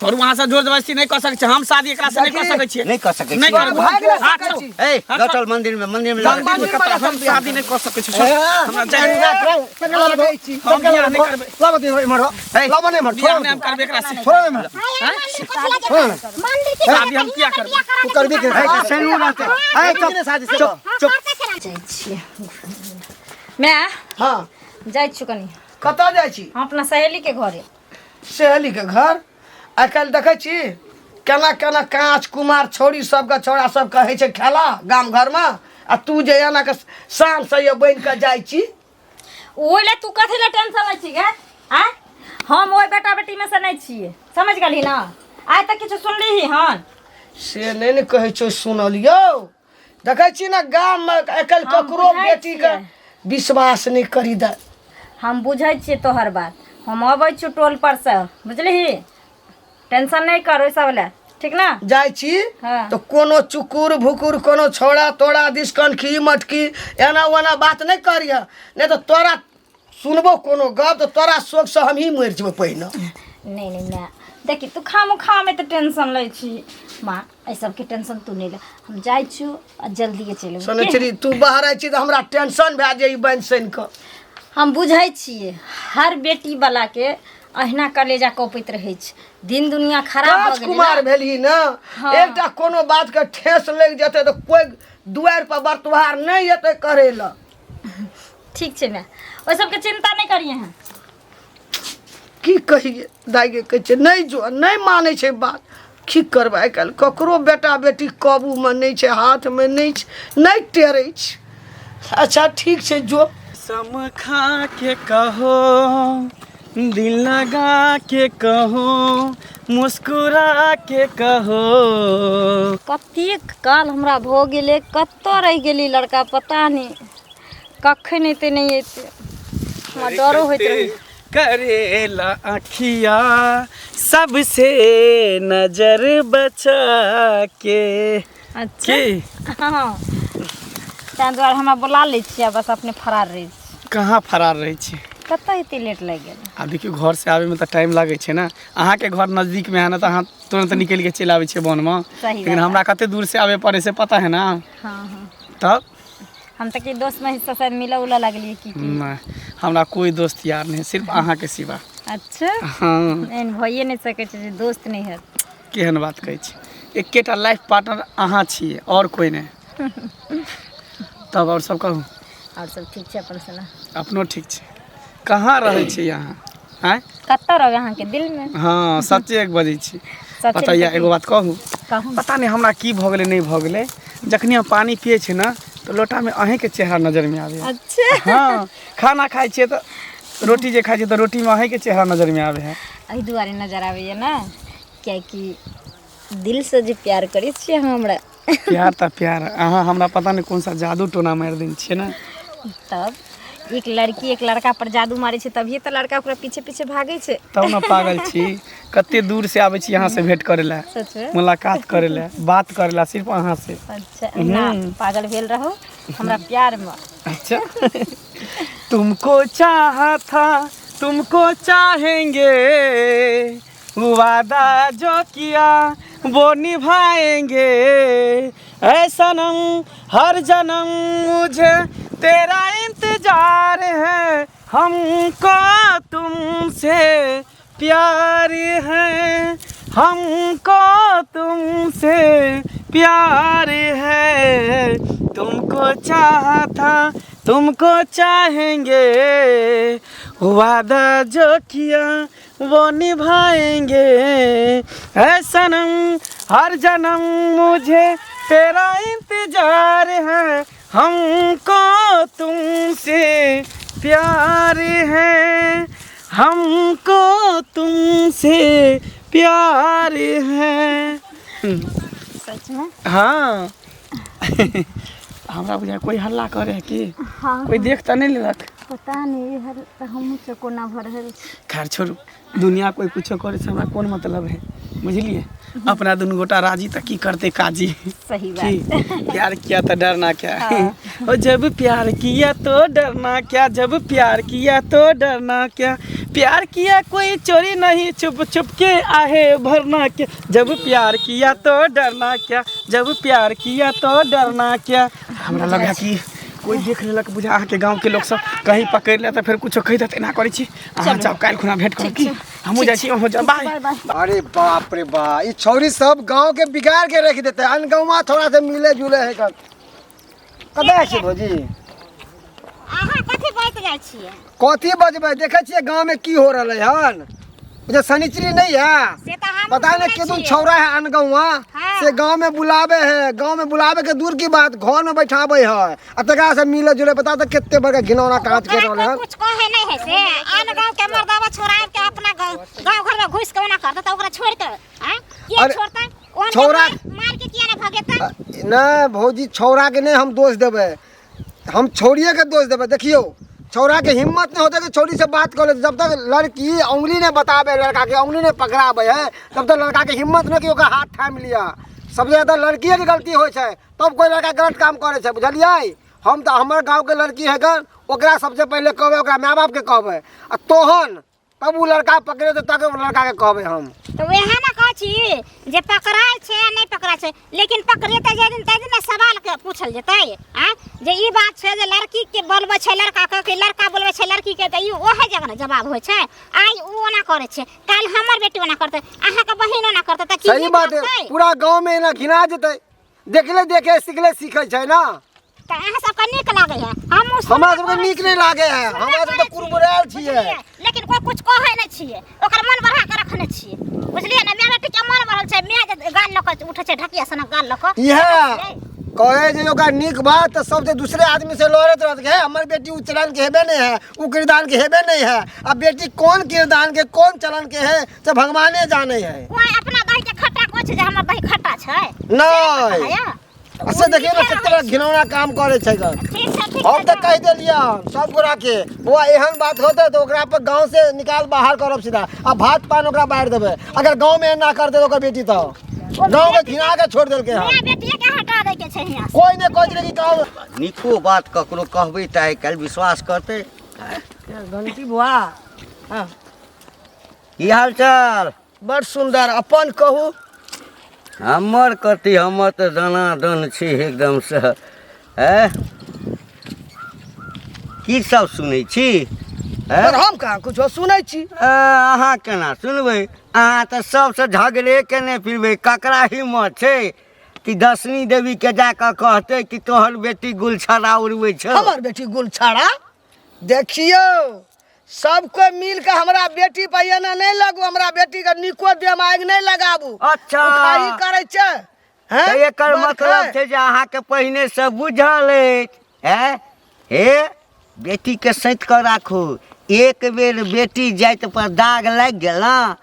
तोर वहाँ से जोर जबरदस्ती नहीं कर सकै छी, हम शादी एकरा से नहीं कर सकै छियै। नहीं कर सकै नहीं छी। करबै। भागि ले हाथ सकै छोड़। छी। ए लऽ चल मंदिर में, मंदिर में लऽ मंदिर में कतऽ हम शादी नहीं कर सकै छी। हमरा जाय हम बियाह नहीं करबै। बियाह नहीं हम करबै एकरा से। शादी हम किया करबै? तू करबी के सैनू रहते। ए चुप चुप चुप। जाइ छियै माय। हाँ। जाइ छियौ कनि। कतऽ जाइ छी? हम अपना सहेलीके घरे। सहेलीके घर? आइ काल्हि देखै छी केना केना काँच कुमार छौड़ी सबके छौड़ा सब कहै छै खेला गाम घरमे, आ तू जे एना के शान से ये बनि कऽ जाइ छी। ओहि लए तू कथी लए टेंशन लै छी गे? आँय, हम ओहि बेटा बेटीमे से नहि छियै, समझ गेलही ने? आइ तक किछु सुनलिही हन? से नहि ने कहै छौ सुनलियौ। देखै छी ने गाममे आइ काल्हि हम ककरो बुझै बेटीके छियै। विश्वास नहि करी दे। हम बुझै छियै तोहर बात। हम अबै छियौ टोल पर से, बुझलिही? टेंशन नहि कर ओहि सब लए, ठीक ने? जाइ छी। हाँ। तऽ कोनो चुकुर भुकुर कोनो छौड़ा तोड़ा दिस कनखी मटकी एना ओना बात नहि करिह, नहि तऽ तोरा सुनबो कोनो गप तऽ तोरा शोकसँ हमही मरि जेबै पहिने। नहीं नहीं माय, देखी तू खामो खामे तऽ टेंशन लै छी। माँ, एहि सबके टेंशन तू नहि ले, हम जाइ छियौ आ जल्दिए चलि अयबौ। सुनै छी, तू बाहर छी तऽ हमरा टेंशन भए जाइ बनि सनि कऽ। हम बुझै छियै हर बेटी वाला के अहिना कलेजा कँपैत रहै छै, दिन दुनिया खराब भऽ गेलै राजकुमार ने। भेलही ने। हाँ। एकटा कोनो बात के ठेस लागि जेतै तऽ कोइ दुआरि पर बरतुहार नहि एतै करै लए। ठीक छै माय, ओहि सबके चिंता नहि करियै हँ। की कहिए दाइके, कहै छै नहि जो, नहि मानै छै बात। की करबै, आइ काल्हि ककरो बेटा बेटी काबूमे नहि छै, हाथमे नहि छै, नहि टेरै छै। अच्छा ठीक छै, जो। सम खा के कहो, दिल लगा के कहो, मुस्कुरा के कहो। कतेक काल हमरा भऽ गेलै, कतऽ रहि गेली लड़का पता नहि, कखन एतै नहि एतै, हमरा डरो होइत रहै। करेला अखिया सबसे नजर बचा के। अच्छा। की? हँ, ताहि दुआरे हमरा बोला लै छियै आ बस अपने फरार रहै छी। कहाँ फरार रहै छी? कतऽ एते लेट लागि गेल? आब देखियौ, घर से आबैमे तऽ टाइम लागै छै ने। अहाँके घर नजदीकमे है ने, तऽ अहाँ तुरन्त निकलि के चलि आबै छियै वनमे। सही लेकिन बात। हमरा कते दूर से आबे पड़ै से पता है ना? हाँ। तब हम तऽ की दोस्त में हिस्सा शायद मिलऽ उलऽ लगलियै की की? नहि, हमरा कोइ दोस्त यार नहि, सिर्फ अहाँके सिवा। अच्छा। हाँ। एहन भइए नहि सकै छै जे दोस्त नहि हैत। केहन बात कहै छी, एकेटा लाइफ पार्टनर अहाँ छियै, आओर कोइ नहि। तब आओर सब कहू। आओर सब ठीक छै, अपन सुना। अपनो ठीक छै। कहाँ रहै छी अहाँ? आँय? कतऽ रहबै, अहाँके दिलमे। हाँ, सच्चे बजै छी। सच्चे। बताइए, एगो बात कहू। कहू। पता नहि हमरा की भऽ गेलै, नहि भऽ गेलै, जखनी हम पानि पियै छी ने तऽ लोटामे अहीँके चेहरा नजरमे आबैए। अच्छा। हाँ, खाना खाइ छियै तऽ रोटी जे खाइ छियै तऽ रोटीमे अहीँके चेहरा नजरमे आबै है। एहि दुआरे नजर आबैए ने, कियाकि दिलसँ जे प्यार करै छियै अहाँ हमरा। प्यार तऽ प्यार, अहाँ हमरा पता नहि कोन सा जादू टोना मारि देने छियै ने। तब एक लड़की एक लड़का पर जादू मारै छै, तभिए तऽ लड़का ओकरा पीछे पीछे भागै छै। तब ने पागल छी, कते दूर से आबै छी अहाँ से भेंट करै लए। सच में? मुलाकात करै लए, बात करै लए, सिर्फ अहाँ से। अच्छा, ना पागल भेल रहू हमरा प्यारमे। अच्छा, तुमको चाहा था, तुमको चाहेंगे, वादा जो किया वो निभाएंगे, ऐ सनम हर जन्म मुझे तेरा इंतजार है, हमको तुमसे प्यार है, हमको तुमसे प्यार है, तुमको चाहा था, तुमको चाहेंगे, वादा जो किया वो निभाएंगे, ऐ सनम हर जन्म मुझे तेरा इंतजार है, हमको तुमसे प्यार है, हमको तुमसे प्यार है। सच में? हाँ, हमरा बुझाय कोई हल्ला करे है की। हाँ। कोई देख तऽ नहि लेलक? पता नहीं, हर हमहूँ चकोना भऽ रहल छी। खैर छोड़ू, दुनिया कोई कुछो करे से हमरा कोन मतलब है। बुझलियै अपना दुनू गोटा राजी तऽ की करतै काजी सही की बात प्यार किया तो डरना क्या ओ जब प्यार किया तो डरना क्या जब प्यार किया तो डरना क्या प्यार किया कोई चोरी नहीं छुप छुप के आहे भरना क्या जब प्यार किया तो डरना क्या जब प्यार किया तो डरना क्या हमरा लगा कि कोई देख लेलक बुझा अहाँके गाँवके लोक सब कहीं पकड़ि लेत तऽ फेर कुछो कहि देत एना करै छी अहाँ जाउ काल्हि खुना भेंट करब की हमहूँ जाइ छी अहूँ जाउ बाय बाय बाय अरे बाप रे बा ई छौरी सब गांव के बिगाड़ के रख देते अन गाँव थोड़ा से मिले जुले है कन कतऽ छै भौजी अहाँ कथी बाजि जाइ छियै कथी बजबै देखै छियै गांव में की हो रहलै हन जे शनिचरी नहीं है से तऽ हम पता नहीं केदुन छौरा है अनगौआ हाँ। से गांव में बुलावे है गांव में बुलावे के दूर की बात घर में बैठावे है आ तकरा से मिले जुले पता तो कितने बड़का घिनौना काज के रहल हन कुछ कहे नहीं है से आन गांव के मर्दावा छोड़ा के अपना गांव गांव घर में घुस के ओना करता त ओकरा छोड़ के हैं किया अरे, छोड़ता ओन के छौड़ा- मार के किया ना भगेता नहीं भौजी छौरा के नहीं हम दोष देबै हम छौड़िए के दोष देबै देखियौ छौड़ा के हिम्मत नहीं होते कि छौड़ी से बात कर ले जब तक लड़की उंगली नहीं बतावे लड़का के उंगली नहीं पकड़ावे है तब तक लड़का के हिम्मत नहीं कि ओकर हाथ थामि लिया सबसे ज़्यादा लड़किए के गलती होइ छै तब कोई लड़का गलत काम करै छै बुझलियै हम तऽ हमर गाँवके लड़की है गन ओकरा सबसे पहिले कहबै ओकरा माय बापके कहबै आ तोहन तब ओ लड़का पकड़े तब लड़का के कहबै हम तऽ वएह ने कहै छी जे पकड़ाइ छै आ नहि पकड़ाइ छै लेकिन पकड़ेतै जाहि दिन ताहि दिन ने सवाल के पूछल जेतै आँय जे ई बात छै जे लड़की के बोलबै छै लड़का के कि लड़का बोलबै छै लड़की के तऽ ई ओहे जगह ने जवाब होइ छै आइ ओ ओना करै छै काल्हि हमर बेटी ओना करतै अहाँके बहिन ओना करतै तऽ की सही नीक बात है लगतै? पूरा गांव में एना घिना जेतै देखले देखे सिखले सीखै छै ना तऽ अहाँ सबके नीक लागै है हमहूँ सुनबे हमरा सबके करै नीक छी। नहि लागै है सुनबे हमरा सब करै तऽ छी। कुरबुरायल छियै बुझलियै? लेकिन कोइ कुछ कहै नहि छियै ओकर मन बढ़ा के रखने छियै बुझलियै ने माय बेटी के मन बढ़ल छै माय जे गाल लऽ कऽ उठै छै ढकिया सनक गाल लऽ कऽ इएह कहे जे ओकरा नीक बात तऽ सब जे दूसरे आदमी से लड़ैत रहत हे हमर बेटी उ चलन के हेबे नहीं है उ किरदान के हेबे नहीं है आ बेटी कौन किरदान के कौन चलन के है से भगवाने जाने है कोइ अपना दही के खट्टा कहै छै जे हमर दही खट्टा छै नहीं है अच्छा देखियौ ने कते बड़ा घिनौना काम करै छै गन ठीक छै ठीक हम छै तऽ कहि देलियै हन सब गोरा के बौआ एहन बात होतै तऽ ओकरा पर गाँव से निकाल बाहर करब सीधा आ भात पान ओकरा बाहर देबै अगर गाँव में एना करतै तऽ ओकर बेटी तऽ गाँव के घिना के छोड़ि देलकै हन माय बेटिए के हटा दै के छै हियाँ से। कोइ नहि कहै छलै कि गाँव नीको बात ककरो कहबै तऽ आइ काल्हि विश्वास करतै घंटी बुआ हाँ की हाल चाल बड़ सुन्दर अपन कहू हमर कथी हमर तऽ दनादन छी एकदमसँ आँय की सब सुनै छी आँय? पर हम कहाँ कुछो सुनै छी अहाँ केना सुनबै अहाँ तऽ सबसँ झगड़े केने फिरबै ककरा हिम्मत छै कि दशमी देवीके जा कऽ कहतै कि तोहर बेटी गुलछड़ा उड़बै छौ हमर बेटी गुलछड़ा देखियौ सब कोई मिल के हमरा बेटी पर एना नहीं लगू हमरा बेटी के निको देह आगि नहीं लगाबू अच्छा। उखाही करै छै हैं? तऽ एकर बड़ मतलब खाय। छै जे अहाँके पहिने से बुझल अछि हैं हे बेटीके सैत कऽ राखू एक बेर बेटी जाति पर दाग लागि गेल ने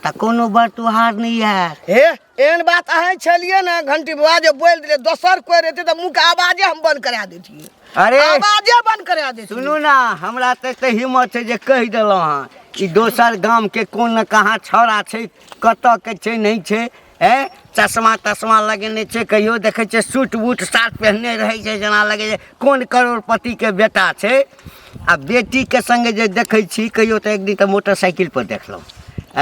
तऽ कोनो बरतुहार नहि आयत हे एहन बात अहाँ छलियै ने घंटी बुआ जे बोलि देलियै दोसर कोइ रहतै तऽ मुँहके आवाजे हम बंद करा दैतियै अरे आवाजे बंद करा दैतियै सुनू ने हमरा तऽ एते हिम्मत छै जे कहि देलहुँ हँ कि दोसर गामके कोन कहाँ छौड़ा छै कतऽ के छै नहि छै ए चश्मा तश्मा लगेने छै कहियो देखै छै सूट बूट साथ पहिरने रहै छै जेना लगै छै कोन करोड़पतिके बेटा छै आ बेटीके सङ्गे जे देखै छी कहियो तऽ एक दिन तऽ मोटरसाइकिल पर देखलहुँ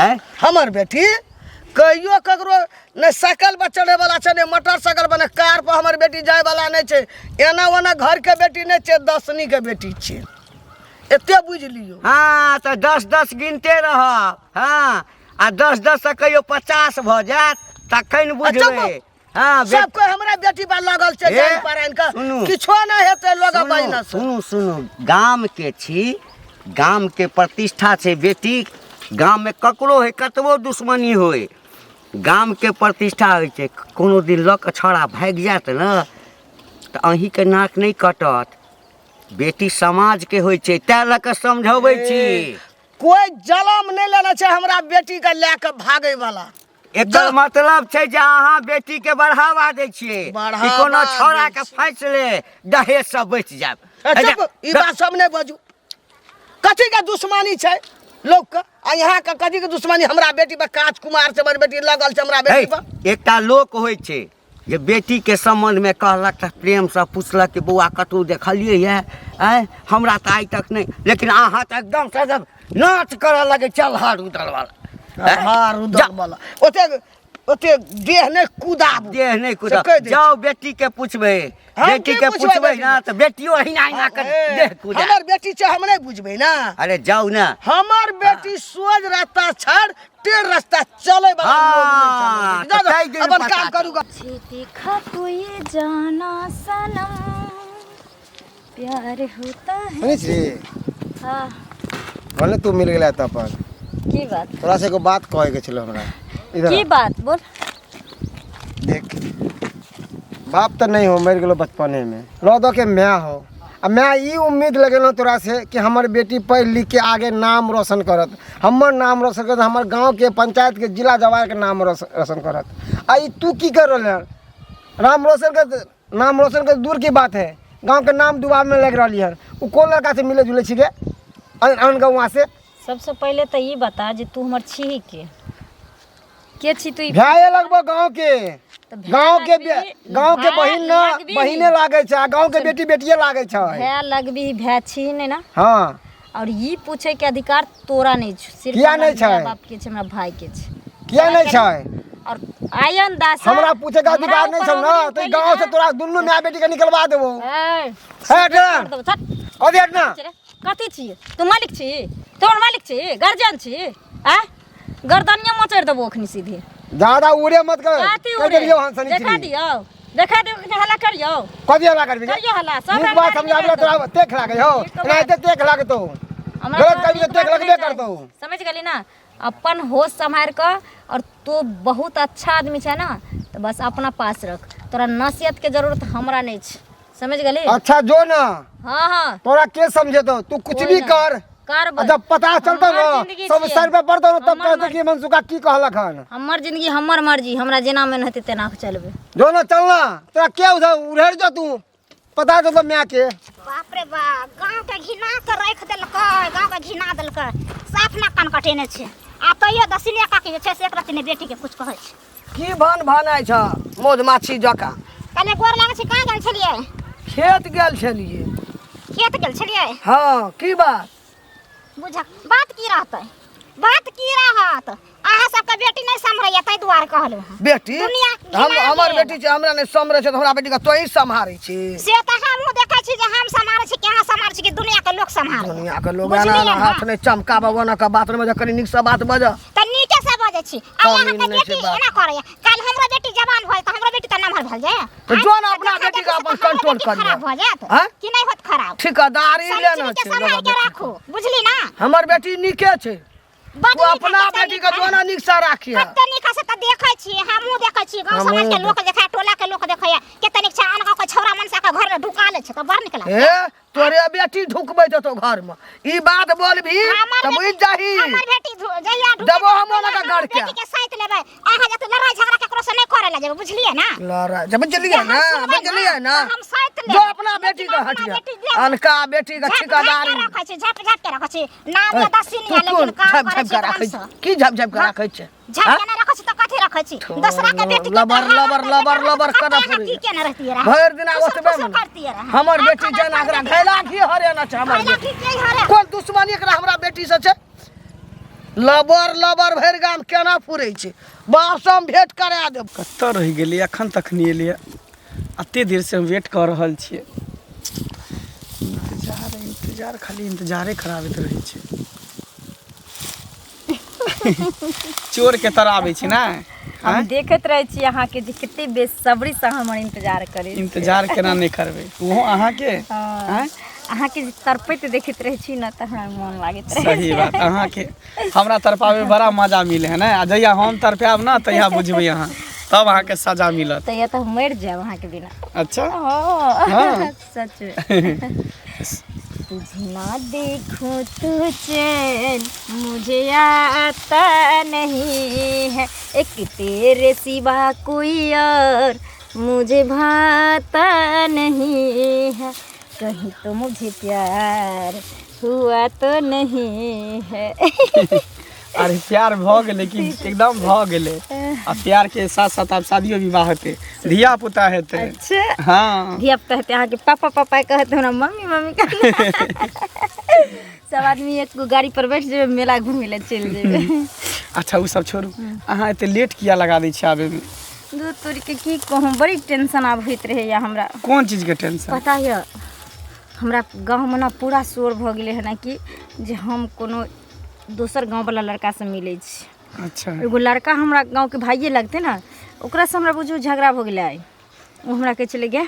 आँय हमर बेटी कहियो ककरो नहि साइकिल पर चढ़े वाला छै नहि मोटरसाइकिल पर नहि कार पर हमर बेटी जाय वाला नहि छै एना ओना घर के बेटी नहि छै दसनी के बेटी छै एते बुझि लियौ हँ तऽ दस दस गिनते रहब हँ आ दस दस से कहियो 50 भऽ जायत तखन बुझबै हँ सब कोई हमरा बेटी पर लागल छै हे, जान पर आनि कऽ सुनू। किछो नहि हेतै लोग सुनू बहिना से सुनू सुनू गामके छी गामके प्रतिष्ठा छै बेटी गाममे ककरो होइ कतबो दुश्मनी होइ गामके प्रतिष्ठा होइ छै कोनो दिन लऽ कऽ छौड़ा भागि जायत ने तऽ अहीँके नाक नहि कटत बेटी समाजके होइ छै तैँ लऽ कऽ समझबै छी कोई जलम नहि लेने छै हमरा बेटी के लए कऽ भागै वाला एकर मतलब छै जे अहाँ बेटी के बढ़ावा दै छियै कि बढ़ावा कोनो छौड़ा दै के फैस ले दहेज से बचि जायब चुप ई बात सब नहि बाजू कथी के दुश्मनी छै लोक के आ यहाँ के कथी के दुश्मनी हमरा बेटी पर काज कुमार से हमर बेटी लगल छै हमरा बेटी पर। एकटा लोक होइ छै जे बेटीके सम्बन्धमे कहलक तऽ प्रेमसँ पुछलक कि बौआ कतहु देखलियै यऽ आँय हमरा तऽ आइ तक नहि, लेकिन अहाँ तऽ एकदम से जब नाच करऽ लगै चल हार उदल वाला। हार उदल वाला ओते ओते देह नहि कुदाबू, देह नहि से कुदाबू। कहि दै छी। जाउ बेटीके पुछबै, हम बेटी की के पुछबै पुछबै बेटी ना तऽ बेटियो अहिना अहिना कर देह कुदा। हमर बेटी छै, हम नहि बुझबै ना। अरे जाउ ना, हमर बेटी सोझ रास्ता छाड़ टेढ़ रास्ता चले वाला लोग नहि छै हमर हाँ, बेटी। जाउ, तऽ ताहि दिन अपन पता काम करू ग। तुझे देखा तो ये जाना सनम प्यार होता है। सुनै छी? हाँ। भने तू मिल गेला तऽ अपन की बात? तोरा से एगो बात कहै के छलो हमरा। इधर की आ। बात बोल। देख, बाप तऽ नहीं हो, मरि गेलो बचपने में, रह दो के my हो, आ my ई उम्मीद लगेलहुँ तोरा से कि हमर बेटी पढ़ि लिख के आगे नाम रोशन करत, हमर नाम रोशन करत, हमर गाँव के पंचायत के जिला जवार के नाम रोशन करत। आ ई तू की कर रहल हन? नाम रोशन कर, नाम रोशन कर दूर की बात है, गाँव के नाम डुबाबे में लग रही हन। उ कोन लड़का से मिले जुले छिके अन गौआ से? सबसे पहले तऽ ई बता जे तू हमर छीही के के छी तू? ई भाये लगभग गाँव के, तऽ भाय गाँव के लगबी, गाँव के भाय बहिन ना लगबी। बहिने लागे छै, आ गाँव के बेटी बेटिए लागे छै। भाय लगबी, भाय छी नहि ना? हाँ। और ई पूछे के अधिकार तोरा नहीं छौ, सिर्फ किया हमरा नहीं छै? माय बाप के छै, हमरा भाई के छै। किया नहीं छै? और आयन दास हमरा पूछे के हमरा अधिकार नहीं ऊपर छौ ना, उंगली तो उठेली गाँव से ना। तोरा दुनू my बेटी के निकलवा देबो। ए, हे, कर देबो, छट। कथी हट ना? कथी छी तू? मालिक छी? तोहर मालिक छी? गार्जियन छी? आ गर्दनिया मचोड़ि देबो अखनी सीधे। ज्यादा उड़े मत कर। कथी कह उड़े? देलियौ हन सनी देखा चिड़ी। दियौ, देखा दियौ, कनी हल्ला करियौ। कथी हल्ला करबी? करियौ हल्ला, सब नीक रंग बात रंग समझाबे निकालि तोरा देबो। तेख लागै हौ, नीक बात। एनाहिते तेख लागतौ। हमरा गलत तोरा करबी तऽ नीक तेख बात लगबे नहि करतौ। चाही। समझ गेली ना? अपन होश सम्हारि कऽ, और तू बहुत अच्छा आदमी छै ना, तऽ बस अपना पास रख, तोरा नसीहत के जरूरत हमरा नहि छै, समझ गेली? अच्छा जो ना। हाँ हाँ। तोरा के समझेतौ? तू कुछ कोई भी ना। कर, करबै। आ जब पता चलतौ हमर ना, जिंदगी सब छियै। सर पे पड़तौ ना, तब हमर कहतौ कि मनसुखा की कहलक हन। हमर जिंदगी हमर मर्जी, हमरा जेना मन हेतै तेना चलबै। जो ना, चल ना, तोरा के उधर उधर जो तू पता चलतौ my के। बाप रे बाप, गाँव के घिना के राखि देलकै, गाँव के घिना देलकै, साफ ना कान कटेने छै, आ तैयो दसिने काकी जे छै से एक रत्ती नहि बेटी के कुछ कहै छै। की भान भानाइ छ मधुमाछी जकाँ? कहलियै गोर लागै छै। कहाँ गेल छलियै? खेत गेल छलियै। खेत गेल छलियै? हँ, की बात? बुझक बात की रहतै, बात की रहत, अहाँ सबके बेटी नहि सम्हरैया ताहि दुआरे कहलहुँ हँ। बेटी दुनिया हम घिना हमर गेल। बेटी छै, हमरा नहि सम्हरै छै तऽ हमरा बेटीके तोही सम्हारै छी? से तऽ हमहूँ देखै छी जे हम सम्हारै छी कि अहाँ सम्हारै छी कि दुनिया के लोक सम्हारै। दुनिया के लोग बुझलियै एना एना ने? हाथ नहि चमकाबऽ, ओना के बात नहि बजऽ, कनि नीकसँ बात बजऽ। तऽ नीके से बजै छी। आ कमी अहाँके नहि छै बेटी बात। एना करैया, काल्हि हमरो बेटी जवान भऽ जेतै, हमरो बेटी तऽ नमहर भेल जाय। तऽ जो ने अपना देखा बेटीके देखी से अपन तऽ हमरो कंट्रोल बेटी करिहे। खराब भऽ जायत आँय? कि नहि होत खराब? ठिकादारी शनि लेना के छै सम्हारि के बेटी। राखू, बुझली ना? हमर बेटी नीके छै। बड तू नीक अपना है, कते बेटी नीक के है। जोना नीक से राखिहे। कते नीक से तऽ देखै छी, हमहूँ देखै छी, गाँव समाज के हमहूँ लोक देखै, टोला के लोक देखैया, कते नीक छै। आन गाँव के छौड़ा मनसा के घर में ढुका लै छै तऽ बड़ नीक लागै। हे, तोरे बेटी ढुकबै देतौ घर में, ई बात बोलबी हमर तऽ बुझि बेटी- जाही। हमर बेटी जहिया ढुके देबो हम तहिया ओना के हमर घर के। बेटी के साइत लेबै। अहाँ जते लड़ाई झगड़ा केकरो से नहि करे ला जेबै, बुझलियै ना? लड़ाई जब बुझलियै जे हम ना, सुनबै बुझलियै ना, तऽ हम साइत लेबै। जो अपना बेटी लेकिन के अपना हटिया बेटी जे- अनका बेटी के झाँप झाँप के ठिकादारी रखै छी, झाँप झाँप के रखै छी। नाम ए, या दसिन तू या, लेकिन कोन काम झाँप करै झाँप छी के राखै एकदमसँ। छी? की झाँप झाँप के हाँ? राखै छै? झाँप हाँ? के नहि रखै छी तऽ कथी रखै छी? दोसरा के बेटी के लबर तऽ लबर हमर लबर बेटी लबर के करऽ कते अहाँ पड़ैया। की केने रहितियै रहए? भरि दिना फुसुर ओतबे फुसुर मे करतियै रहए। हमर आब बेटी खाना छै ने, खा एकरा लेतियै। घैला घी हरेना छै हमर घैला बेटी। घी के हरे? कोन दुश्मनी एकरा हमरा बेटी से छै? लबर लबर भरि गाम केना फुरै छै? बाप से हम भेंट करा देब। कतऽ रहि गेलियै? एखन तक नहि एलियै, एते देरसँ हम वेट कऽ रहल छियै। इंतजार इंतजार, खाली इंतजारे कराबैत रहै छै। चोर के तरह आबै छै ने? हम आँय? देखैत रहै छी अहाँके जे कते बेसब्री से हमर इंतजार करै छी। इंतजार केना नहि करबै, ओहो अहाँके? हँ। आँय? अहाँके जे तड़पैत देखैत रहै छी ने तऽ हमरा मोन लागैत रहै। सही बात, अहाँके हमरा तड़पाबे बड़ा मजा मिले है ने, आ जहिया हम तड़पायब ने तहिया बुझबै अहाँ, तब अहाँके सजा मिलत। तहिया तऽ हम मरि जायब अहाँके बिना। अच्छा। हाँ। हाँ। सच में। तुझे ना देखूं तो चैन मुझे आता नहीं है, एक तेरे सिवा कोई और मुझे भाता नहीं है, कहीं तो मुझे प्यार हुआ तो नहीं है। अरे प्यार भऽ गेलै कि एकदम भऽ गेलै। आ प्यार के साथ साथ आब शादियो विवाह हेतै, धिया पुता हेतै। अच्छा। हाँ। धिया पुता हेतै, अहाँके पापा पापा कहत, हमरा मम्मी मम्मी कहत। सब आदमी एक गो गाड़ी पर बैठ जेबै, मेला घूमै लए चलि जेबै। अच्छा ओ सब छोड़ू, अहाँ एते लेट किया लगा दै छियै आबैमे? दूध तोड़ि के की कहूँ, बड़ी टेंशन आब होइत रहैया हमरा। कोन चीजके टेंशन? पता यऽ, हमरा गाँवमे ने पूरा शोर भऽ गेलै हन कि जे हम कोनो दोसर गाँववला लड़कासँ मिलै छी। अच्छा। एगो लड़का हमरा गाँवके भाइये लगतै ने, ओकरासँ हमरा बुझू झगड़ा भऽ गेलै आइ। ओ हमरा कहै छलै, गे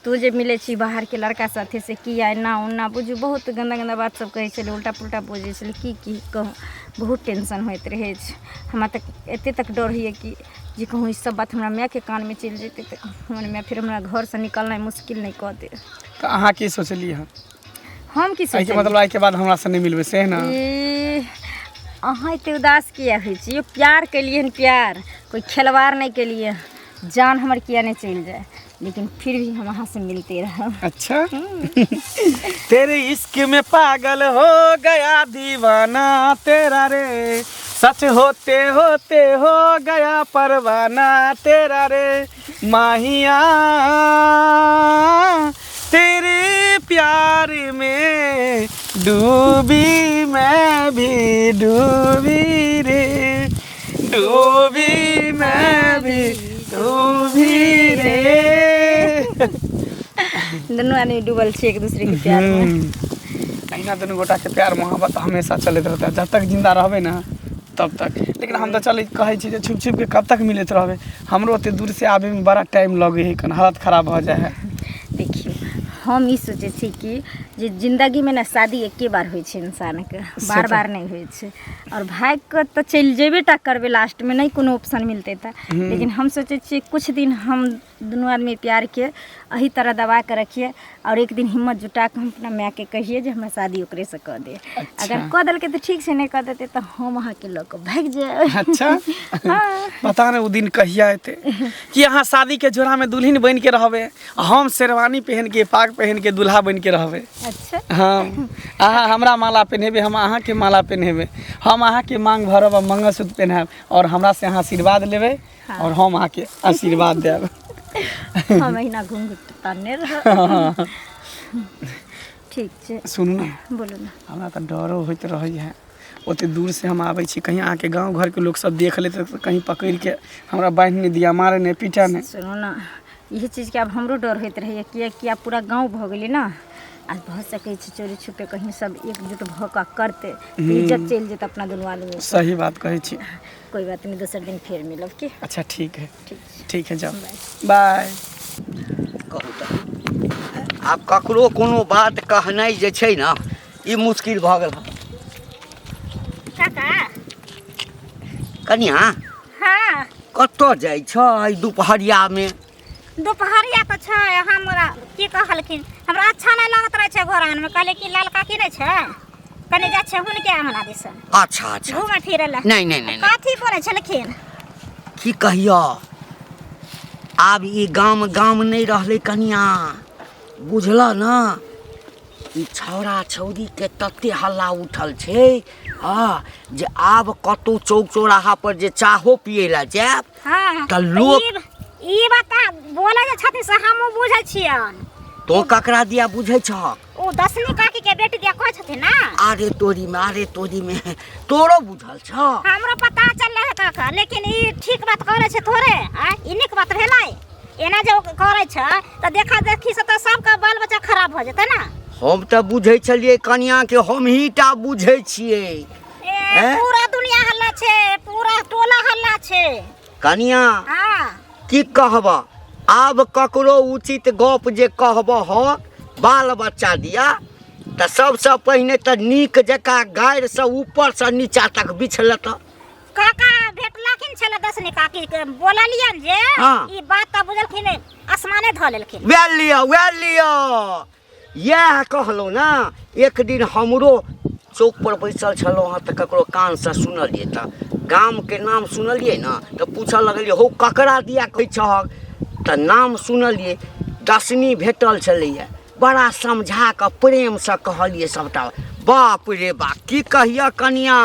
तू जे मिलै छी बाहरके लड़का साथे से किया एना ओना, बुझू बहुत गन्दा गन्दा बात सब कहै छलै, उल्टा पुल्टा बजै छलै। की की कहू, बहुत टेंशन होइत रहै छै हमरा। तऽ एते तक डर होइए कि जे कहूँ ई सब बात हमरा मायके कानमे चलि जेतै तऽ हमर माय फेर हमरा घरसँ निकलनाइ मुश्किल नहि कऽ देत। तऽ अहाँ की सोचलियै हन? हम की एहिके सोचलियै? मतलब एहिके बाद हमरासँ नहि मिलबै से ने? ई, अहाँ एते उदास किया होइ छी? यौ प्यार केलियै हन, प्यार कोइ खेलवाड़ नहि केलियै। जान हमर किया नहि चलि जाए, लेकिन फिर भी हम अहाँ से मिलते रहब। अच्छा, तेरे इश्क में पागल हो गया दीवाना तेरा रे, सच होते होते हो गया परवाना तेरा रे, माहिया तेरे प्यार में डूबी मैं भी डूबी रे, डूबी मैं भी डूबी रे। दुनू आदमी डूबल छी एक दूसरे के प्यार में। अहिना दुनू गोटाके प्यार मोहब्बत हमेशा चलैत रहतै जब तक जिन्दा रहबै ने तब तक। लेकिन हम तऽ चलै कहै छी जे छुपि छुपिके कब तक मिलैत रहबै? हमरो ओते दूरसँ आबैमे बड़ा टाइम लगै हइ, कन हालत खराब भऽ जाइ हइ। देखियौ, हम ई सोचै छी कि जे जिन्दगीमे ने शादी एके बार होइ छै इंसानके, बार बार नहि होइ छै। आओर भागि कऽ तऽ चलि जेबे टा करबै लास्टमे, नहि कोनो ऑप्शन मिलतै तऽ। लेकिन हम सोचै छियै किछु दिन हम दुनू आदमी प्यारके एही तरह दबा कऽ रखियै आओर एक दिन हिम्मत जुटा कऽ हम अपना मायके कहियै जे हमरा शादी ओकरेसँ कऽ दे। अगर कऽ देलकै तऽ ठीक छै, नहि कऽ देतै तऽ हम अहाँके लऽ कऽ भागि जायब। अच्छा। हँ। पता नहि ओ दिन कहिया एतै कि अहाँ शादीके जोड़ामे दुल्हिन बनि के रहबै आ हम शेरवानी पहिन के पाग पहिन के दुल्हा बनि के रहबै। अच्छा। हँ, अहाँ हमरा माला पहिनेबै, हम अहाँके माला पहिनेबै, हम अहाँके मांग भरब आ मंगलसूत्र पहिनायब आओर हमरासँ अहाँ आशीर्वाद लेबै आओर हम अहाँके आशीर्वाद देब। हम अहिना घूंघट तानने रहब। ठीक छै। सुनू ने। बोलू ने। हमरा तऽ डरो होइत रहैए, ओते दूरसँ हम आबै छी, कहीं अहाँके गाँव घरके लोक सब देख लेतै तऽ कहीं पकड़िके हमरा बान्हि नहि दिअ, मारै नहि पीटै नहि। सुनू ने, इहे चीजके आब हमरो डर होइत रहैए, किएकि आब पूरा गाँव भऽ गेलै ने, आ भऽ सकै छै चोरी छुपे कहीं सब एकजुट भऽ कऽ करतै तऽ इज्जत चलि जेतै अपना दुनू आदमी। सही बात कहै छी। कोई बात नहीं, दोसर दिन फेर मिलब की। अच्छा ठीक है। ठीक छै। ठीक है, जाओ, बाय। कहू तऽ आब ककरो कोनो बात कहनाइ जे छै ने ई मुश्किल भऽ गेल हँ। काका। कनिया। हाँ। कतऽ जाइ छ एहि दुपहरियामे? दुपहरिया तऽ छै, हमरा की कहलखिन, हमरा अच्छा नहि लगैत रहै छै घर आङनमे। कहलियै कि लाल काकी नहि छै, कनि जाइ छै हुनके आङना दिस। अच्छा अच्छा। घूमै फिरै लए। नहि नहि नहि नहि। कथी बोलै छलखिन? की कहियौ, आब ई गाम गाम नहि रहलै कनिया, बुझलऽ ने? ई छौड़ा छौड़ीके तते हल्ला उठल छै हँ जे आब कतहु चौक चौराहा पर जे चाहो पियै लए जायब हँ तऽ लोक ई बात बोलै जे छथिन से हमहूँ बुझै छियनि। तो ककरा दिया बुझै छहक? ओ दसनी काकी के बेटी दिया कहै छथिन ने। अरे तोरी में, अरे तोरी में, तोरो बुझल छ? हमरो पता चललै है काका, लेकिन ई ठीक बात करै छै थोड़े? आँय, ई नीक बात भेलै? एना जे ओ करै छै तऽ देखा देखी से तऽ सबके बाल बच्चा खराब भऽ जेतै ने। हम तऽ बुझै छलियै कनिया के हमही टा बुझै छियै। ए, हैं? पूरा दुनिया हल्ला छै, पूरा टोला हल्ला छै। कनिया। हाँ। की कहब, आब ककरो उचित गप जे कहबहक बाल बच्चा दिया तऽ सबसँ पहिने तऽ नीक जकाँ गारिसँ ऊपरसँ नीचा तक बिछलत। काका भेटलखिन छलै दसनी काकी के, बोललियनि जे हाँ। ई बात तऽ बुझलखिन आसमाने धऽ लेलखिन। वएह लिअ, वएह लिअ, इएह कहलहुँ ने। एक दिन हमरो चौकपर बैसल छलहुँ हँ तऽ ककरो कानसँ सुनलियै, तऽ गामके नाम सुनलियै ने तऽ पूछऽ लगलियै, हौ ककरा दिया कहै छहक? तऽ नाम सुनलियै, दसनी भेटल छलैए। बड़ा समझा कऽ प्रेमसँ कहलियै, सभटा बाप रे बाप, की कहिया कनिया,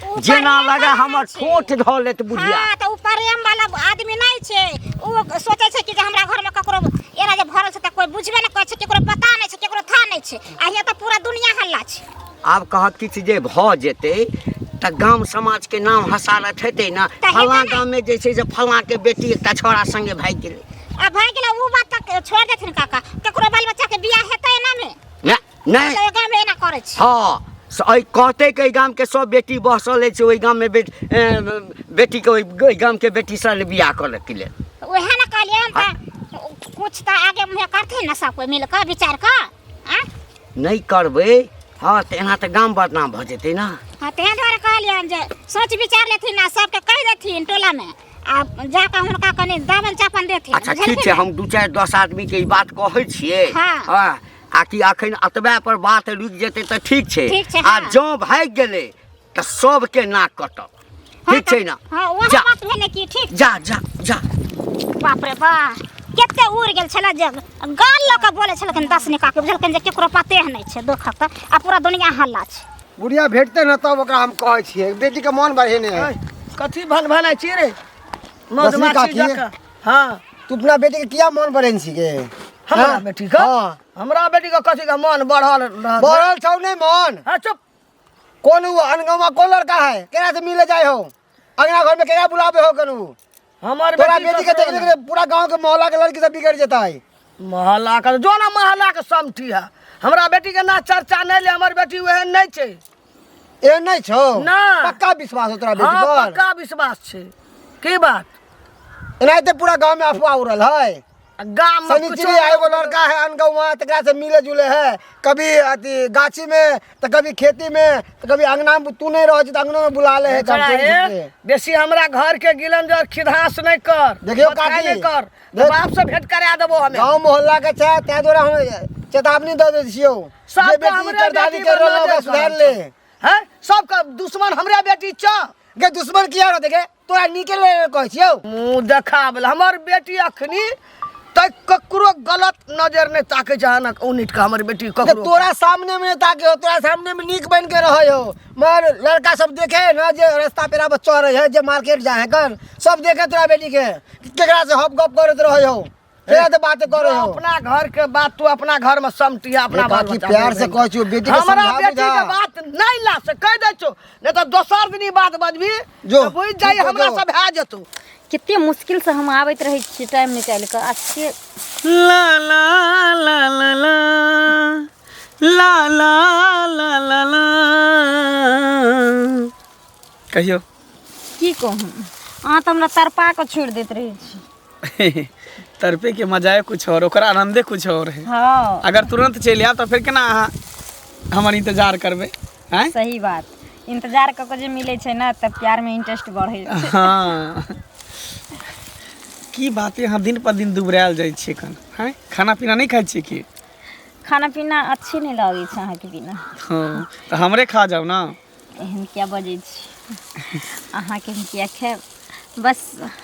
ओ जेना प्रेम लगे वाला हमर नहि छै। ठोठ धऽ लेत बुढ़िया। हाँ, तऽ ओ प्रेम वाला आदमी नहि छै। ओ सोचै छै कि जे हमरा घरमे ककरो एना जे भरल छै तऽ कोइ बुझबे नहि करै छै, केकरो पता नहि छै, केकरो था नहि छै, आ हियाँ तऽ पूरा दुनिया हल्ला छै। आब कहत किछु जे भऽ जेतै तऽ गाम समाजके नाम हसारत हेतै ने। तऽ हेतै फलाँ ने। गाममे जे छै से फलाँके बेटी एकटा छौड़ा सङ्गे भागि गेलै। आ भागि गेलै ओ बात तऽ छोड़ि देथिन काका, केकरो बाल बच्चाके बियाह हेतै एनामे? नहि नहि, तऽ ओहि गाममे एना करै छै। हँ, से एहि कहतै कि एहि गामके सब बेटी बसल अछि, ओहि गाममे बेटीके ओहि गामके बेटीसँ बियाह करऽके लेल। वएह ने कहलियै हन, तऽ कुछ तऽ आगे मुँहे करथिन ने सब कोइ मिल कऽ विचार कऽ। आँय नहि करबै, हँ, तऽ एना तऽ गाम बदनाम भऽ जेतै ने। हँ, ताहि दुआरे कहलियै हन जे सोच विचार लेथिन आ सबके कहि देथिन टोलामे, आ जाकऽ हुनका कनि दामन चापन देथिन। अच्छा ठीक बुझलखिन छै, ने? हम 2 4 10 आदमीके ई बात कहै छियै। हाँ। हँ, आ कि अखन एतबे पर बात रुकि जेतै तऽ ठीक छै। ठीक छै, आ हाँ। जँ भागि गेलै तऽ सबके नाक कटत। हाँ, ठीक छै ने? हाँ, वएह जा। बात भेलै कि ठीक। जा जा जा। बाप रे बा, कते उड़ि गेल छलै जे गाल लऽ कऽ बोलै छलखिन दस निका के, बुझलखिन जे केकरो पते नहि छै दुखक, आ पूरा दुनिया हल्ला छै। बुढ़िया भेटतै ने तब ओकरा हम कहै छियै, बेटीके मन बढ़ेने है। ऐ, कथी भन भनाइ छी रे मधुमाछी काकी। जकाँ? हाँ। तू अपना बेटी के किया मन बढ़ेने छी गे? हमरा हाँ? बेटी के? हाँ। हमरा बेटी के कथी के मन बढ़ल रहत? बढ़ल छौ नहीं मन? हाँ, चुप। कौन वो अनगमा कौन लड़का है, केना से मिले जाए हो, अंगना घर में केना बुलावे हो कनु? हमर तोरा बेटी बेटी के ककरो देखने नहीं। के पूरा गांव के मोहल्ला के लड़की सब बिगड़ जेता है। मोहल्ला के जो ना मोहल्ला के समठी है, हमरा बेटी के ना चर्चा नहीं ले, हमर बेटी ओहन नहीं छै। एहन नहीं छौ? ना। पक्का विश्वास हो तोरा बेटी हाँ, पर? पक्का विश्वास छै। की बात? एनाहिते पूरा गांव में अफवाह उड़ल है। आ गाम में शनिचरी कुछो एगो लड़का है अनगौवा, तकरा से मिले जुले है, कभी अथी गाछी में तो कभी खेती में तो कभी अंगना में, तू नहीं रह छी तो अंगना में बुला ले है। बेचारा काम हे, चोरी छुपके। बेसी हमरा घर के गिलन जो खिधास नहीं कर, देखियौ बतखाइ काकी, नहीं कर, देख। बाप से भेंट करा देबो हमे। गांव मोहल्ला के छै, ताहि दुआरे हम चेतावनी दऽ दै छियौ। सबके जे बेटी हमरे करदारी बेटी कर रहल बना ओकरा दे सुधार ले। हैं, सबके दुश्मन हमरे बेटी छ। गे दुश्मन किया रहतै गे, तोरा नीके ले कहै छियौ। मुँह देखाबल हमर बेटी अखनी तक ककरो गलत नजर नहीं ताके छै, हनक उनिट के हमर बेटी गे, ककरो। तोरा सामने में नहीं ताके हो, तोरा सामने में नीक बन के रहे हो, मगर लड़का सब देखे ना जे रास्ता पेरा पर चढ़े है, जे मार्केट जाए है कर, सब देखे तोरा बेटी के केकरा से हप गप करैत रहे हो, केकरा से बात करे तू हो। अपना घर के बात तू अपना घर में समटिया, अपना रे बाल काकी, बच्चा प्यार से बहन। कहै छियौ, बेटी के हमरा समझा बेटी के बुझा। बात नहीं ला से कह दै छौ, नहीं तो दोसर दिन ई बात बजबी जो, तो बुझि जाइ ठीक हो हमरा जो। सब भए जेतौ। कते मुश्किल से हम आबैत रहै छियै टाइम निकालि कऽ, आ से ला ला ला ला ला ला ला ला ला ला। कहियौ। की कहू, अहाँ तऽ हमरा तड़पा कऽ छोड़ि दैत रहै छी। तड़पे के मजाए कुछ और, ओकर आनंदे कुछ और है। हाँ। अगर तुरंत चलि आयब तऽ फेर केना अहाँ हमर इंतजार करबै? आँय? सही बात, इंतजार कऽ के जे मिलै छै ने तऽ प्यार में इंटरेस्ट बढ़ै छै। हाँ, की बात है, अहाँ दिन पर दिन दुबरायल जाइ छियै एखन? आँय, खाना पीना नहि खाइ छियै की? खाना पीना अच्छे नहि लगै छै अहाँके बिना। हाँ, तऽ हमरे खा जाउ ने। एहन किया बजै छी, अहाँके हम किया खायब? बस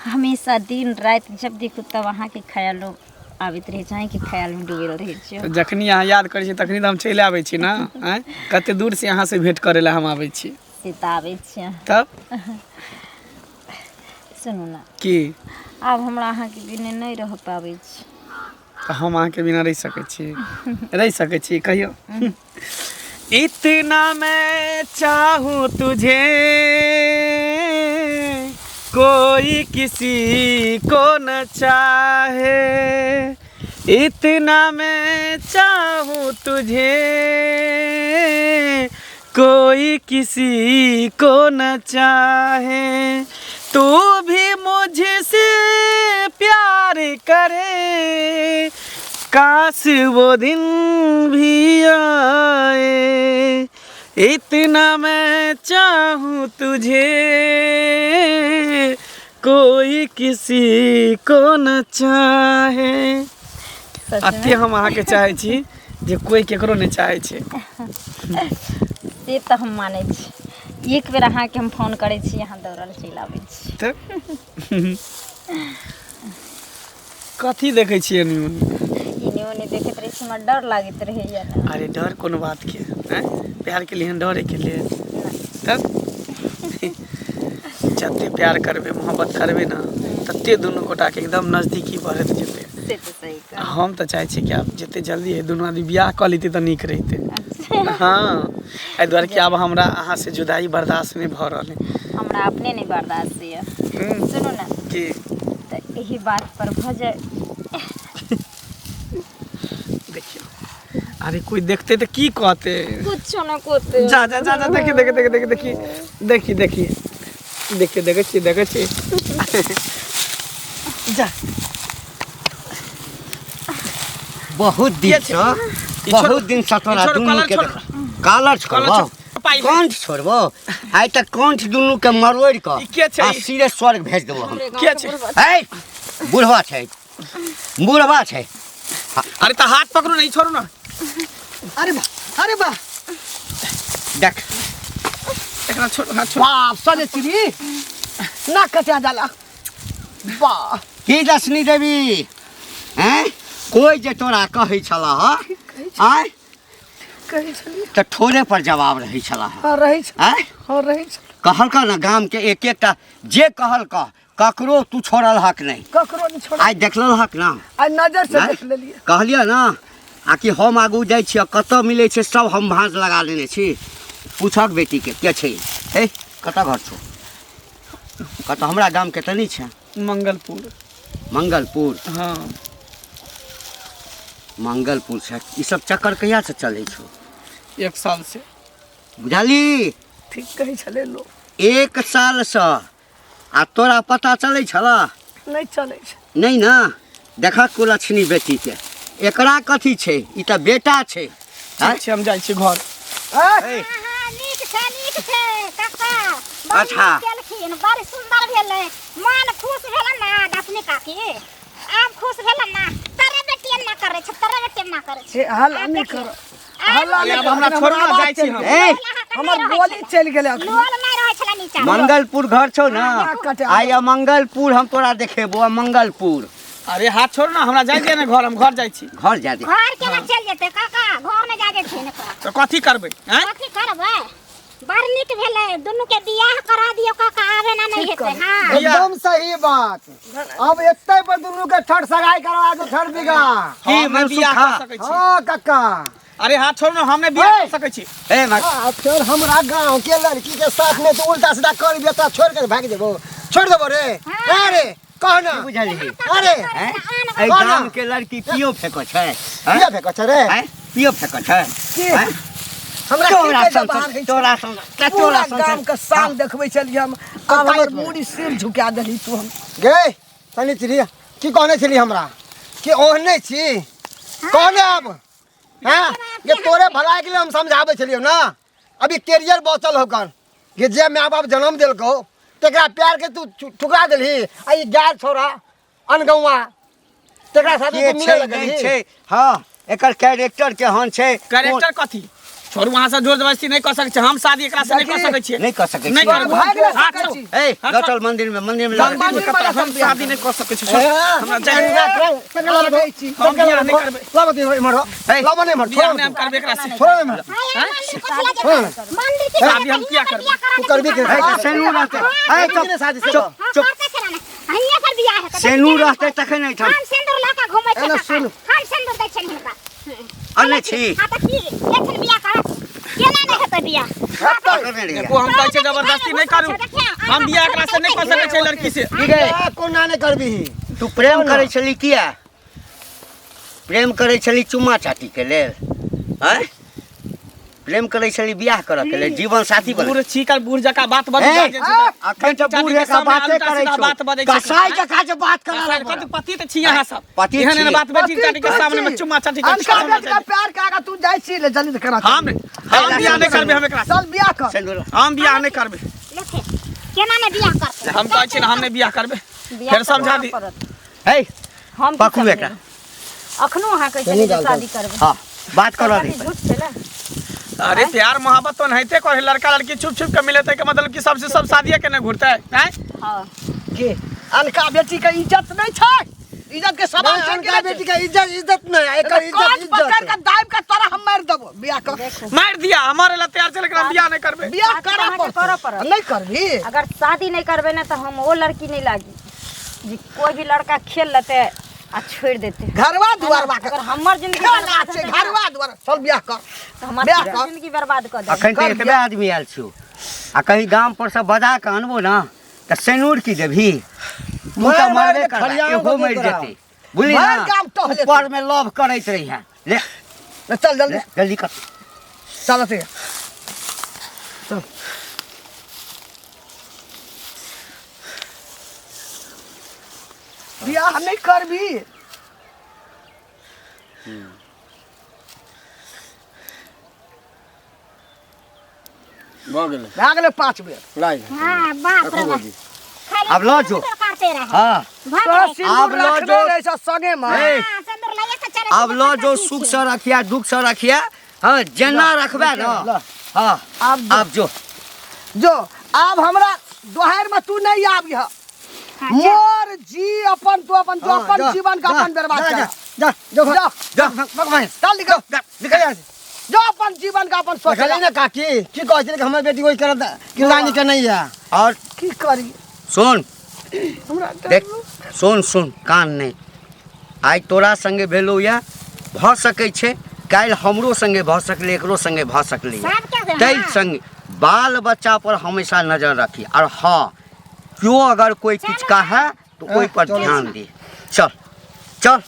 हमेशा दिन राति जब देखू तब अहाँके ख्यालो आबैत रहै छै, अहाँके ख्यालमे डूबल रहै छी। तऽ जखनी अहाँ याद करै छी तखनी तऽ हम चलि आबै छी ने। आँय, कते दूर से अहाँ से भेंट करै लए हम आबै छी। से तऽ आबै छी अहाँ। तब सुनू ने। की? आब हमरा अहाँके बिना नहि रह पाबै छी। तऽ हम अहाँके बिना रहि सकै छी? रहि सकै छी कहियौ? इतना मैं चाहूँ तुझे, कोई किसी को न चाहे, इतना मैं चाहूँ तुझे, कोई किसी को न चाहे, तू भी मुझसे प्यार करे, काश वो दिन भी आए, इतना मैं चाहूँ तुझे, कोई किसी को न चाहे। सच अते में हम अहाँके चाहै छी जे कोई केकरो नहि चाहै छै। से तऽ हम मानै छी। एक बेर अहाँके हम फोन करै छी, अहाँ दौड़ल चलि आबै छी। तऽ कथी देखै छियै एनी ओनी? एने ओने ओने देखैत रहै छी, हमरा डर लागैत रहैया ने। अरे डर कोनो बात के हैं, प्यार के लिए डरे के लिए? तब जते प्यार करबे, मोहब्बत करबे ना, तते दुनू गोटा के एकदम नजदीकी बढ़ैत जेतै। से तऽ सही कह। हम तऽ चाहै छी कि आब जते जल्दी है दुनू आदमी बियाह कऽ लेती तऽ नीक रहितै। हाँ, एहि दुआरे कि आब हमरा अहाँ से जुदाई बर्दाश्त नहि भऽ रहल है। हमरा अपने नहि बर्दाश्त यऽ। सुनू ने। की? तऽ एहि बात पर भऽ जाय। देखियौ, अरे कोई देखते तऽ की कहते? कुछो न कहते। जा जा जा जा, देखी देखी देखी देखी देखी देखी देखी देखी, देखै छी, देखै छी, जा। बहुत दिन के छै? से ई छोड़- बहुत दिन से तोरा ई छोड़, दुनू कलर के छोड़। कालर कलर छोड़बो, छोड़। पाइ ले। कंठ छोड़बो, आइ तऽ कंठ दुनू के मरोड़ कऽ ई के छै? आ सीधे स्वर्ग भेज देबो हम। के छै? है बुढ़वा छै, बुढ़वा छै। अरे तऽ हाथ पकड़ू ने, ई छोड़ू ना। अरे वाह, अरे वाह। देख। एकरा छोड़, हाथ छोड़। बाप सने चिड़ी ना कटा जाला, वाह। की दसनी देवी हैं, कोई जे तोरा कहै छला ह आय कहै छलियै तऽ ठोरे पर जवाब रहै छला ह। हाँ, रहै छल। आँय? हाँ, रहै छल। कहलक ने गाम के एक एकटा जे कहलक, ककरो तू छोड़ल हक नहीं। ककरो नहीं छोड़ल। आइ देखल हक ना? आइ नजर से आँय? देख लेलियै। कहलियै ना आ कि हम आगू जाइ छियै, कतऽ मिलै छै सब हम भाँज लगा लेने छी। पूछक बेटी के, के छै हे, कतऽ घर छौ, कतऽ? हमरा गाम के तऽ नहि छै। मंगलपुर। मंगलपुर? हाँ। मंगलपुर छै। ई सब चक्कर कहिया से चलै छौ? 1 साल से। बुझली? ठीक कहै छलै लोक। 1 साल से। आ तोरा पता चलै छला? नहि चलै छै। नहि ना? देखक कुलक्षणी बेटी के, एकरा कथी छै, ई तऽ बेटा छै। ठीक छै, हम जाइ छी घर। ए, हाँ, नीक छै, नीक छै काका, बड़ अच्छा। नीक केलखिन, बड़ सुन्दर भेलै, मन खुश भेलै ना दसनी काकी, आब खुश भेलै ना? तोरे बेटी एना करै छै, तोरे बेटी एना करै छै। हे, हल्ला नहि कर, हल्ला नहि आब कर। हमरा छोड़ू ना, आवाज जाइ छी चलि हम। गेल। ए, हमर गोली चलि गेलै अखन। लोल नहि रहै छलै नीचा। मंगलपुर घर छौ ना? नाक कटा। आइ मंगलपुर हम तोरा देखेबो, आ मंगलपुर। अरे हाथ छोड़ ना, हमरा जाइ दिअ ने घर, हम घर जाइ छी। घर जा दे। घर केना चलि जेतै काका? घर नहि जा देथिन ओकरा। तऽ कथी करबै आँय? कथी करबै? बड़ नीक भेलै, दुनू के बियाह करा दियौ काका, आबे ना नहि हेतै। हाँ, एकदम सही बात। अब एते पर दुनू के ठठ सगाई करवा दो, ठठ बिगा। की हम नहि बियाह मनसुखा? कऽ सकै छी। हाँ कक्का। अरे हाथ छोड़ ना, हम नहि बियाह कऽ सकै छी। ए मत। हाँ, फिर हमरा गांव के लड़की के साथ में तो उल्टा सीधा कर दिया, तो छोड़ के भाग जेबो, छोड़ देबो रे। अरे कह ना। की बुझलही? अरे हैं? एहि कह ना। गाम के लड़की पियो फेको छै? हैं? किया फेको छै रे? हैं? पियो फेको छै? के? हैं? हमरा की तोरा कहै सन बाहर होइ छै? तोरा सन तोरा पूरा सन गाम के शान देखबै छलियै हम, आब हमर मूड़ी सिर झुका देली तू हम। गे तनी चिड़िया की कहने छली हमरा कि ओहने छी कहने आब हैं ये तोरे भलाई के लिए हम समझाबै छलियौ ना। अभी कैरियर बचल हो कर कि जे my बाप जन्म देलकौ तेकरा प्यार के तू ठुकरा देलही, आ ई गाय छोरा अनगौआ तेकरा साथ के तू मिले छै लगलही। नहि छै। हाँ, एकर कैरेक्टर केहन छै? कैरेक्टर कथी? छोड़ू, अहाँ सब जोर जबरदस्ती नहि कऽ सकै छी, हम शादी एकरा से नहि कऽ सकै छियै। नहि कऽ सकै नहि छी। करबै। भागि नहि हाथ सकै छोड़ू। छी। ए, हाथ लऽ चल मंदिर में, मंदिर में लऽ मंदिर में चल। कतऽ? हम शादी नहि कऽ सकै छी। छोड़ू, हमरा जाय हम हम बियाह नहि करबै। बियाह नहि हम करबै एकरा से। मंदिर की शादी हम किया करबै? तू करबी के? ए, तऽ सेनू रहतै। ए, करबी के शादी से? चुप चुप। करते छलै ने, हियाँ पर बियाह हेतै। सेनू रहतै तखन एहिठाम। हम सिन्दूर लऽ कऽ घुमै छियै एना काका। सुन। हम सिन्दूर दै छियनि हिनका। अनै छी। हाँ, तऽ की एखन बियाह करत? केना नहि हेतै बियाह? पकड़ने रहियै। देखू, हम कहै छियै जबरदस्ती नहि करू, हम बियाह एकरा से नहि कऽ सकै छियै लड़की से। की गे? कोना नहि करबी? तू प्रेम करै छली किया? प्रेम करै छली चुम्मा चाटी के लेल? आँय, प्रेम करै छली बियाह करऽ के लेल, जीवन साथी बने। बूढ़ छी कर, बूढ़ जकाँ बात बजू। ए, जाइ छै सीधा। अखन तऽ चाटी बूढ़ के जकाँ सामने बाते उल्टा करै सीधा छौ। बात बजै छै। कसाई जकाँ जे बात करऽ कसाई, लगबऽ। कथी पति तऽ छी अहाँ सब? पति एहन एहन छी। बात बेटी चाटी के सामने में चुम्मा चाटी के अनका बेटी के प्यार के आगा तू जाइ छी ले, जल्दी से करा। हम बियाह नहि करबै, हम एकरा से। चल बियाह कर। सिन्दूर। हम बियाह नहि करबै। लेथे, केना नहि बियाह करतै? हम कहै छी ने, हम नहि बियाह करबै। बियाह फेर समझा तऽ दी। करऽ पड़त। हे, हम की पकड़ू समझेबै? एकरा। अखनो अहाँ कहै छलियै जे शादी करबै। हाँ, बात करऽ कथी दे। झूठ छै ने? अरे प्यार मोहब्बत तो नहिते करे, लड़का लड़की छुप छुप के मिले के मतलब कि सबसे सब शादिये के नहीं घुरते हैं? हाँ। के अनका बेटी के इज्जत नहीं छै? इज्जत के सवाल नहीं, छै अनका बेटी के इज्जत इज्जत नहीं एकर इज्जत काज पकड़ इज्जत के दाब के तोरा हम मारि देबो बियाह कर मारि दिया हमारे ला तैयार छै लेकिन हम बियाह नहीं करबे बियाह बात करऽ अहाँके करऽ पड़त पड़त। नहीं करबी अगर शादी नहीं करबे ना तो हम वो लड़की नहीं लागी जे कोई भी लड़का खेल लेते आ छोड़ देते घरवा दुआरवा के अगर हमर जिंदगी खेला बर्बाद छै हेतै ना, घरवा दुआर चल बियाह कर तऽ हमर बियाह कर जिंदगी बर्बाद कऽ देबै अखन तऽ एतबे आदमी आयल छियौ आ कहीं गाम पर से बजा कऽ अनबो ना तऽ सेनूर की देबही तू मारि तऽ मारि मरबे के करबा खलियाओ एगो के मरि तोरा। जेतै बुझली भरि ना गाम टहलेतै। ऊपर में लव करैत रही है ले ले, चल जल्दी ले, जल्दी कर चल अथी चल बियाह नहीं करबी भऽ गेलै भए गेलै 5 बेर लाइ हाँ बाप रे बाप। खाली आब लऽ जो। सिन्दूर काटते रहे हाँ भऽ तोरा गेलै। सिन्दूर आब लऽ रखने जो। रहै छ संगे में ए, हाँ, सिन्दूर लैए के चलै आब छै, लऽ कतऽ जो की सुख छै? से रखिया दुख से रखिया हाँ जेना रखबे ना हाँ आब जो। आब जो जो आब हमरा दोहार में तू नहीं आबिह हाँ, जा। मोर जी अपन तू अपन जो अपन जीवन का अपन बर्बाद जा कर जा जा जा जा भगवान चल निकल निकल यहाँ से। जो अपन जीवन का अपन सोच देखली ना काकी की कहै छलै कि हमर बेटी ओहि करत किरदानी के नहीं है और की करी सुन हमरा देख सुन सुन कान नहि आइ तोरा संगे भेलौ या भऽ सकै छै काल्हि हमरो संगे भऽ सकलै एकरो संगे भऽ सकलै सबके ताहि हाँ। संगे बाल बच्चा पर हमेशा नजर रखी और हाँ केओ अगर कोई किछु कहै तऽ ओहि पर ध्यान दी चल चल।